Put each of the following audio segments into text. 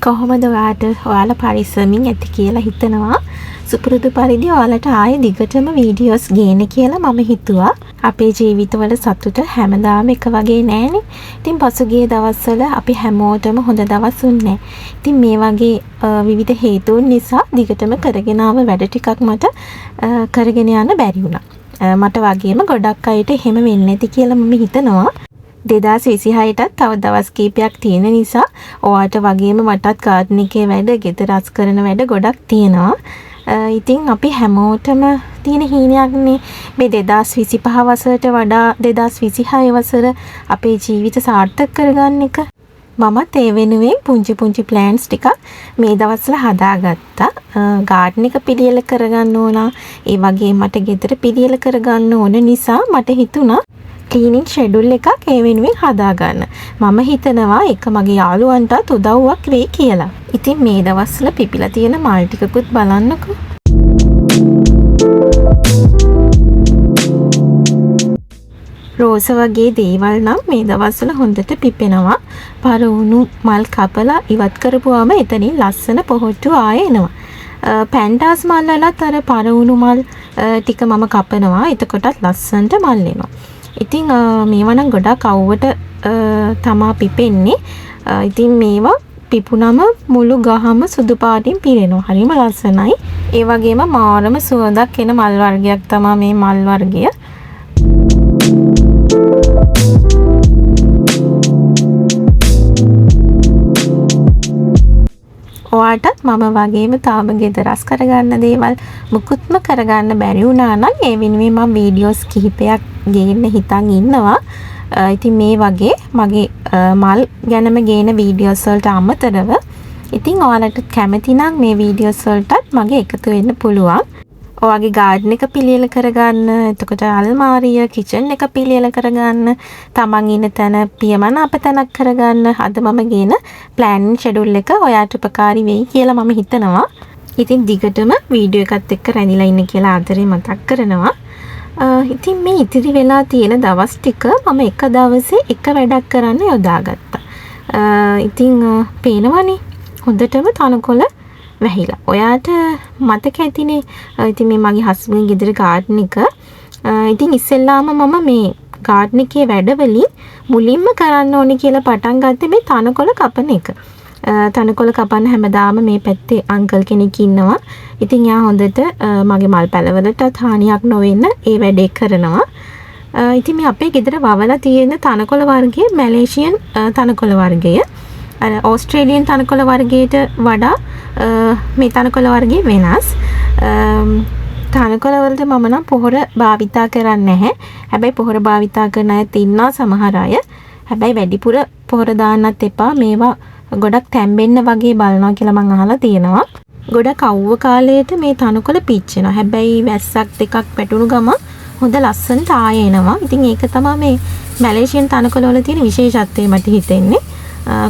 කොහොමද ඔයාට ඔයාලා පරිස්සමින් ඇති කියලා හිතනවා. සුපුරුදු පරිදි ඔයාලට ආයෙ දිගටම වීඩියෝස් ගේන්න කියලා මම හිතුවා. අපේ ජීවිතවල සතුට හැමදාම එක වගේ නෑනේ. ඉතින් පසුගිය දවස්වල අපි හැමෝටම හොඳ දවස් උන්නේ නෑ. ඉතින් මේ වගේ විවිධ හේතුන් නිසා දිගටම කරගෙන ආව වැඩ ටිකක් මට කරගෙන යන්න බැරි වුණා. මට වගේම ගොඩක් අයට එහෙම වෙන්නේ නැති කියලා මම හිතනවා. 2026ටත් තව දවස් කීපයක් තියෙන නිසා ඔයාට වගේම මටත් ගාඩන් එකේ වැඩ, ගෙදර අස් කරන වැඩ ගොඩක් තියෙනවා. ඉතින් අපි හැමෝටම තියෙන හීනයක්නේ මේ 2025 වසරට වඩා 2026 වසර අපේ ජීවිත සාර්ථක කරගන්න එක. මමත් ඒ වෙනුවෙන් පුංචි පුංචි ප්ලෑන්ස් ටිකක් මේ දවස්වල හදාගත්තා. ගාඩන් එක පිළියෙල කරගන්න ඕන, ඒ වගේම මට ගෙදර පිළියෙල කරගන්න ඕන නිසා මට හිතුණා ක්ලීනින් ෂෙඩියුල් එකක් ඒ වෙනුවෙන් හදාගන්න. මම හිතනවා ඒක මගේ යාළුවන්ටත් උදව්වක් වෙයි කියලා. ඉතින් මේ දවස්වල පිපිලා තියෙන මල් ටිකකුත් බලන්නකෝ. රෝස වගේ දේවල් නම් මේ දවස්වල හොඳට පිපෙනවා. පරවුණු මල් කපලා ඉවත් කරපුවාම එතනින් ලස්සන පොහොට්ටු ආයෙ එනවා. පැන්ටාස් මල් වලත් අර පරවුණු මල් ටික මම කපනවා. එතකොටත් ලස්සනට මල් එනවා. ඉතින් මේවා නම් ගොඩාක් අවුවට තමා පිපෙන්නේ. ඉතින් මේවා පිපුණම මුළු ගහම සුදු පාටින් පිරෙනවා. හරිම ලස්සනයි. ඒ වගේම මාරම සුවඳක් එන මල් වර්ගයක් තමා මේ මල් වර්ගය. ඔයාටත් මම වගේම තාම ගෙදර අස් කරගන්න දේවල් මුකුත්ම කරගන්න බැරි වුණා නම් ඒ වෙනුවෙන් මම වීඩියෝස් කිහිපයක් ගේන්න හිතන් ඉන්නවා. ඉතින් මේ වගේ මගේ මල් ගැනම ගේන වීඩියෝස් වලට අමතරව ඉතින් ඔයාලට කැමති නම් මේ වීඩියෝස් වලටත් මගේ එකතු වෙන්න පුළුවන්. ඔයාගේ ගාඩන් එක පිළියෙල කරගන්න, එතකොට අල්මාරිය, කිචන් එක පිළියෙල කරගන්න, තමන් ඉන්න තැන පියමනාප තැනක් කරගන්න අද මම ගේන ප්ලෑනින් ෂෙඩියුල් එක ඔයාට උපකාරී වෙයි කියලා මම හිතනවා. ඉතින් දිගටම වීඩියෝ එකත් එක්ක රැඳිලා ඉන්න කියලා ආදරේ මතක් කරනවා. ඉතින් මේ ඉතිරි වෙලා තියෙන දවස් ටික මම එක දවසේ එක වැඩක් කරන්න යොදාගත්තා. ඉතින් පේනවනේ හොඳටම තනකොළ වැහිලා. ඔයාට මතක ඇතිනේ. ඉතින් මේ මගේ හස්බන්ඩ් ගෙදර ගාඩන් එක. ඉතින් ඉස්සෙල්ලාම මම මේ ගාඩන් එකේ වැඩවලින් මුලින්ම කරන්න ඕනේ කියලා පටන් ගත්තේ මේ තනකොළ කපන එක. තනකොළ කපන්න හැමදාම මේ පැත්තේ අංකල් කෙනෙක් ඉන්නවා. ඉතින් එයා හොඳට මගේ මල් පැලවලටත් හානියක් නොවෙන්න ඒ වැඩේ කරනවා. ඉතින් මේ අපේ ගෙදර වවලා තියෙන තනකොළ වර්ගය මැලේසියන් තනකොළ වර්ගය. අර ඕස්ට්‍රේලියන් තනකොළ වර්ගයට වඩා මේ තනකොළ වර්ගය වෙනස්. තනකොළ වලට මම නම් පොහොර භාවිතා කරන්නේ නැහැ. හැබැයි පොහොර භාවිතා කරන අයත් ඉන්නවා සමහර අය. හැබැයි වැඩිපුර පොහොර දාන්නත් එපා. මේවා ගොඩක් තැම්බෙන්න වගේ බලනවා කියලා මං අහලා තියෙනවා. ගොඩක් අවුව කාලයට මේ තනකොළ පිච්චෙනවා. හැබැයි වැස්සක් දෙකක් වැටුණු ගමන් හොඳ ලස්සනට ආයෙ එනවා. ඉතින් ඒක තමයි මේ මැලේසියන් තනකොළ වල තියෙන විශේෂත්වය මට හිතෙන්නේ.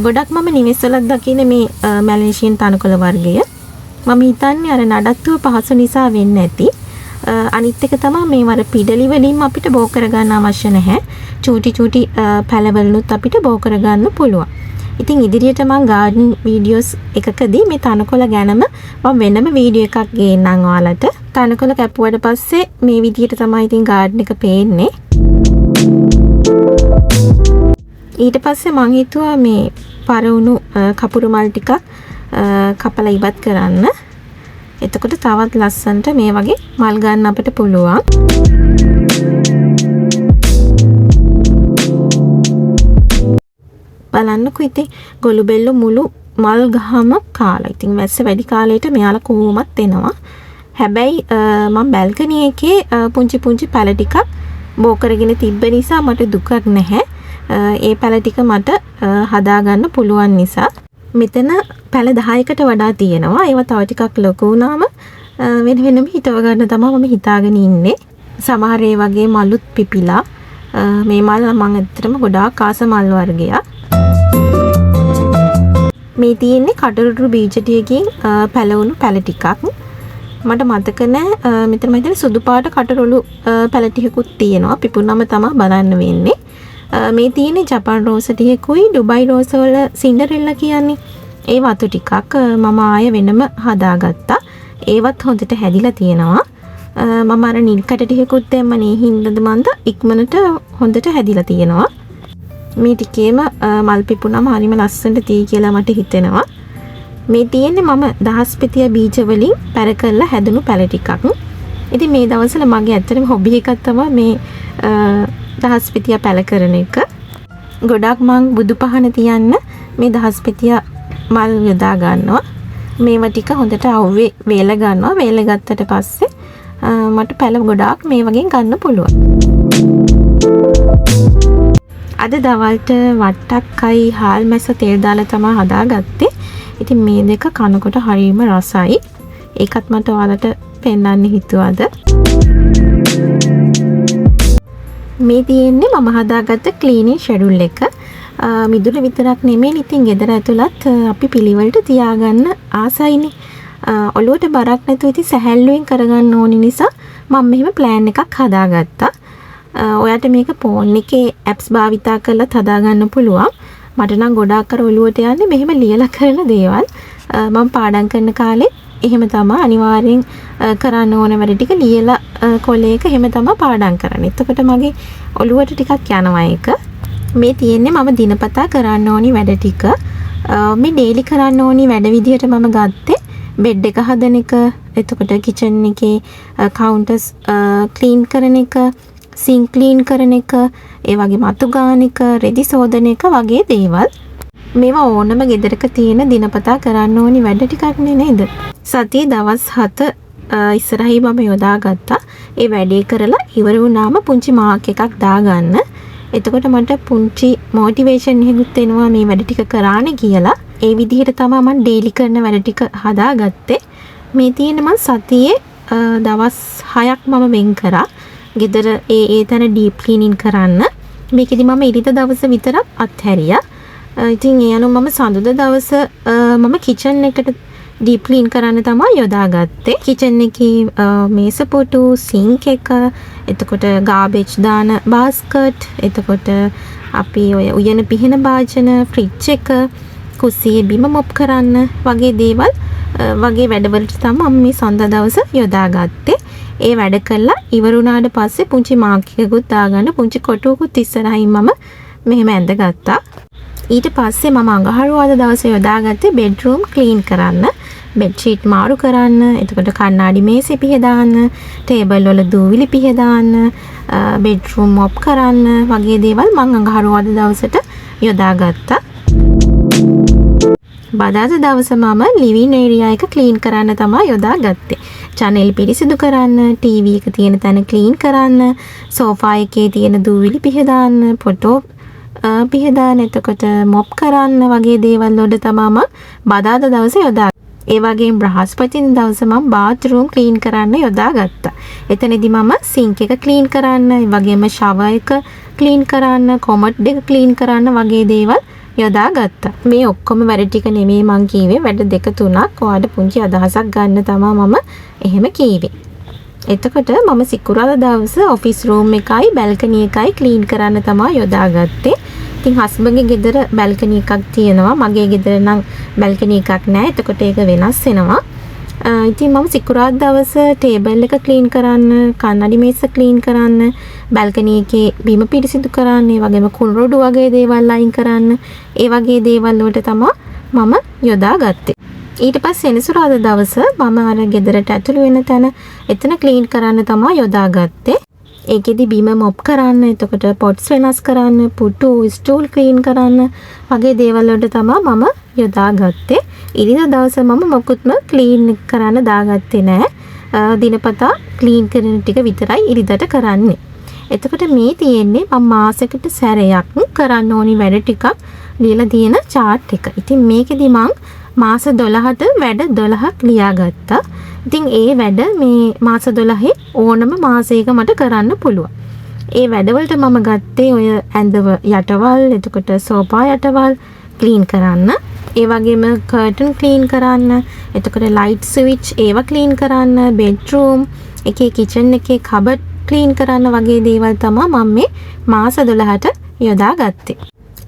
ගොඩක් මම නිවෙස්වලත් දකින්නේ මේ මැලේසියන් තනකොළ වර්ගය. මම හිතන්නේ අර නඩත්තුව පහසු නිසා වෙන්න ඇති. අනිත් එක තමයි මේ වර පිඩලි වලින්ම අපිට බෝ කරගන්න අවශ්‍ය නැහැ. චූටි චූටි පැලවලුත් අපිට බෝ කරගන්න පුළුවන්. ඉතින් ඉදිරියට මං ගාඩන් වීඩියෝස් එකකදී මේ තනකොළ ගැනම මං වෙනම වීඩියෝ එකක් ගේන්නම් ඔයාලට. තනකොළ කැපුවට පස්සේ මේ විදියට තමයි ඉතින් ගාඩන් එක පේන්නේ. ඊට පස්සේ මං හිතුවා මේ පරවුණු කපුරු මල් ටිකක් කපලා ඉවත් කරන්න. එතකොට තවත් ලස්සනට මේ වගේ මල් ගන්න අපිට පුළුවන්. බලන්නකෝ ඉතින් ගොළු බෙල්ල මුළු මල් ගහම කාලා. ඉතින් වැස්ස වැඩි කාලයට මෙයාලා කොහොමත් එනවා. හැබැයි මං බැල්කනි එකේ පුංචි පුංචි පැල ටිකක් බෝ කරගෙන තිබ්බ නිසා මට දුකක් නැහැ. ඒ පැල ටික මට හදාගන්න පුළුවන් නිසා. මෙතන පැල 10කට වඩා තියෙනවා. ඒවා තව ටිකක් ලොකු වුණාම වෙන වෙනම හිටව ගන්න තමයි මම හිතාගෙන ඉන්නේ. සමහර ඒ වගේ මලුත් පිපිලා. මේ මල් මං ඇත්තටම ගොඩාක් ආස මල් වර්ගයක්. මේ තියෙන්නේ කටුරුටු බීජ ටිකකින් පැලවුණු පැල ටිකක්. මට මතක නෑ මෙතන මම හිතන්නේ සුදු පාට කටරොළු පැල ටිකකුත් තියෙනවා. පිපුණම තමයි බලන්න වෙන්නේ. මේ තියෙන්නේ ජපන් රෝස ටිකකුයි ඩුබයි රෝස වල සින්ඩරෙල්ලා කියන්නේ. ඒ වතු ටිකක් මම ආය වෙනම හදාගත්තා. ඒවත් හොඳට හැදිලා තියෙනවා. මම අර නිල් කැට ටිකකුත් දැම්මනේ, හින්දාද මන්ද ඉක්මනට හොඳට හැදිලා තියෙනවා. මේ ටිකේම මල් පිපුණාම හරිම ලස්සනට තියෙයි කියලා මට හිතෙනවා. මේ තියෙන්නේ මම දහස්පෙතිය බීජ වලින් පැර කරලා හැදුණු පැල ටිකක්. ඉතින් මේ දවස්වල මගේ ඇත්තටම හොබි එකක් තමයි මේ දහස්පෙතිය පැල කරන එක. ගොඩක් මං බුදු පහන තියන්න මේ දහස්පෙතිය මල් යොදා ගන්නවා. මේවා ටික හොඳට අවුවේ වේල ගන්නවා. වේල ගත්තට පස්සේ මට පැල ගොඩාක් මේ වගේ ගන්න පුළුවන්. අද දවල්ට වට්ටක්කයි හාල් මැස තෙල් දාලා තමයි හදාගත්තේ. ඉතින් මේ දෙක කනකොට හරිම රසයි. ඒකත් මට ඔයාලට පෙන්වන්න හිතුවාද. මේ තියෙන්නේ මම හදාගත්ත ක්ලීනින් ෂෙඩියුල් එක. මිදුල විතරක් නෙමෙයි, ඉතින් ගෙදර ඇතුළත් අපි පිළිවෙලට තියාගන්න ආසයිනේ. ඔළුවට බරක් නැතුව ඉතින් සැහැල්ලුවෙන් කරගන්න ඕනි නිසා මම මෙහෙම ප්ලෑන් එකක් හදාගත්තා. ඔයාට මේක ෆෝන් එකේ ඇප්ස් භාවිතා කරලත් හදාගන්න පුළුවන්. මට නම් ගොඩාක් අර ඔළුවට යන්නේ මෙහෙම ලියලා කරන දේවල්. මම පාඩම් කරන කාලේ එහෙම තමා අනිවාර්යෙන් කරන්න ඕන වැඩ ටික ලියලා කොලේක එහෙම තමා පාඩම් කරන්නේ. එතකොට මගේ ඔළුවට ටිකක් යනවා ඒක. මේ තියෙන්නේ මම දිනපතා කරන්න ඕනි වැඩ ටික. මේ ඩේලි කරන්න ඕනි වැඩ විදියට මම ගත්තේ බෙඩ් එක හදන එක, එතකොට කිචන් එකේ කවුන්ටර්ස් ක්ලීන් කරන එක, සිංක් ක්ලීන් කරන එක, ඒ වගේම අතු ගාන එක, රෙදි සෝදන එක වගේ දේවල්. මේවා ඕනම ගෙදරක තියෙන දිනපතා කරන්න ඕනි වැඩ ටිකක් නේ නේද? සතියේ දවස් 7 ඉස්සරහින් මම යොදාගත්තා. ඒ වැඩේ කරලා ඉවර වුණාම පුංචි මාක් එකක් දාගන්න. එතකොට මට පුංචි මොටිවේෂන් එකකුත් එනවා මේ වැඩ ටික කරානේ කියලා. ඒ විදිහට තමයි මම ඩේලි කරන වැඩ ටික හදාගත්තේ. මේ තියෙන මං සතියේ දවස් 6ක් මම වෙන් කරා ගෙදර ඒ ඒ තැන ඩීප් ක්ලීනින් කරන්න. මේකෙදි මම ඉරිදා දවස විතරක් අත්හැරියා. ඉතින් ඒ අනුව මම සඳුදා දවස මම කිචන් එකට ඩීප් ක්ලීන් කරන්න තමයි යොදාගත්තේ. කිචන් එකේ මේස පුටු, සිංක් එක, එතකොට ගාබේජ් දාන බාස්කට්, එතකොට අපි ඔය උයන පිහන භාජන, ෆ්‍රිජ් එක, කුස්සියේ බිම මොප් කරන්න වගේ දේවල් වගේ වැඩවලට තමයි මම මේ සඳුදා දවස යොදාගත්තේ. ඒ වැඩ කරලා ඉවර වුණාට පස්සේ පුංචි මාක් එකකුත් දාගන්න පුංචි කොටුවකුත් ඉස්සරහින් මම මෙහෙම ඇඳගත්තා. ඊට පස්සේ මම අඟහරුවාදා දවසේ යොදාගත්තේ බෙඩ්රූම් ක්ලීන් කරන්න, බෙඩ්ෂීට් මාරු කරන්න, එතකොට කණ්ණාඩි මේසෙ පිහදාන්න, ටේබල් වල දූවිලි පිහදාන්න, බෙඩ්රූම් මොප් කරන්න වගේ දේවල් මං අඟහරුවාදා දවසට යොදාගත්තා. බදාදා දවස මම ලිවින් ඒරියා එක ක්ලීන් කරන්න තමයි යොදාගත්තේ. චැනල් පිරිසිදු කරන්න, ටීවී එක තියෙන තැන ක්ලීන් කරන්න, සෝෆා එකේ තියෙන දූවිලි පිහදාන්න, ෆොටෝ පිහදාන්න, එතකොට මොප් කරන්න වගේ දේවල් වලට තමයි මම බදාදා දවස යොදාගත්තේ. ඒ වගේම බ්‍රහස්පතින්දා දවස මම බාත්රූම් ක්ලීන් කරන්න යොදාගත්තා. එතනදි මම සිංක් එක ක්ලීන් කරන්න, ඒ වගේම ෂවර් එක ක්ලීන් කරන්න, කොමඩ් එක ක්ලීන් කරන්න වගේ දේවල් යොදාගත්තා. මේ ඔක්කොම වැඩ ටික නෙමෙයි මං කීවේ, වැඩ දෙක තුනක් ඔයාලට පුංචි අදහසක් ගන්න තමා මම එහෙම කීවේ. එතකොට මම සිකුරාදා දවස ඔෆිස් රූම් එකයි බැල්කනි එකයි ක්ලීන් කරන්න තමා යොදාගත්තේ. ඉතින් හස්බන්ඩ්ගේ ගෙදර බැල්කනි එකක් තියෙනවා, මගේ ගෙදර නම් බැල්කනි එකක් නෑ. එතකොට ඒක වෙනස් වෙනවා. ඉතින් මම සිකුරාදා දවස ටේබල් එක ක්ලීන් කරන්න, කන්නඩි මේස ක්ලීන් කරන්න, බැල්කනි එකේ බිම පිරිසිදු කරන්න, ඒ වගේම කුණු රොඩු වගේ දේවල් අයින් කරන්න, ඒ වගේ දේවල් වලට තමා මම යොදාගත්තේ. ඊට පස්සේ සෙනසුරාදා දවස මම අර ගෙදරට ඇතුළු වෙන තැන එතන ක්ලීන් කරන්න තමා යොදාගත්තේ. ඒකෙදි බිම මොප් කරන්න, එතකොට පොට්ස් වෙනස් කරන්න, පුටු, ස්ටූල් ක්ලීන් කරන්න වගේ දේවල් වලට තමා මම යොදාගත්තේ. ඉරිදා දවස මම මොකුත්ම ක්ලීන් කරන්න දාගත්තේ නෑ. දිනපතා ක්ලීන් කරන ටික විතරයි ඉරිදට කරන්නේ. එතකොට මේ තියෙන්නේ මම මාසෙකට සැරයක් කරන්න ඕනි වැඩ ටිකක් ලියලා තියෙන චාට් එක. ඉතින් මේකෙදි මං මාස 12ට වැඩ 12ක් ලියාගත්තා. ඉතින් ඒ වැඩ මේ මාස 12 ඕනම මාසයක මට කරන්න පුළුවන්. ඒ වැඩවලට මම ගත්තේ ඔය ඇඳ යටවල්, එතකොට සෝෆා යටවල් ක්ලීන් කරන්න, ඒ වගේම කර්ටන් ක්ලීන් කරන්න, එතකොට ලයිට් ස්විච් ඒවා ක්ලීන් කරන්න, බෙඩ්රූම් එකේ කිචන් එකේ කබඩ් ක්ලීන් කරන්න වගේ දේවල් තමා මම මේ මාස 12ට යොදාගත්තේ.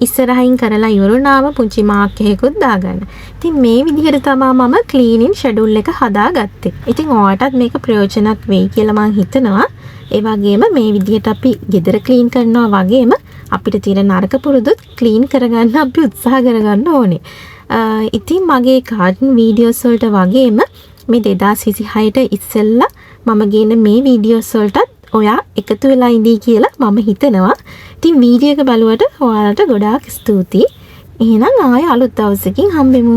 ඉස්සරහින් කරලා ඉවර වුණාම පුංචි මාක් එකකුත් දාගන්න. ඉතින් මේ විදිහට තමා මම ක්ලීනින් ෂෙඩියුල් එක හදාගත්තේ. ඉතින් ඔයාටත් මේක ප්‍රයෝජනවත් වෙයි කියලා මං හිතනවා. ඒ වගේම මේ විදිහට අපි ගෙදර ක්ලීන් කරනවා වගේම අපිට තියෙන නරක පුරුදුත් ක්ලීන් කරගන්න අපි උත්සාහ කරගන්න ඕනේ. ඉතින් මගේ ගාඩන් වීඩියෝස් වලට වගේම මේ 2026ට ඉස්සෙල්ලා මම ගේන මේ වීඩියෝස් වලටත් ඔයා එකතු වෙලා ඉඳී කියලා මම හිතනවා. ඉතින් වීඩියෝ එක බලුවට ඔයාලට ගොඩාක් ස්තුතියි. එහෙනම් ආයෙ අලුත් දවසකින් හම්බෙමු.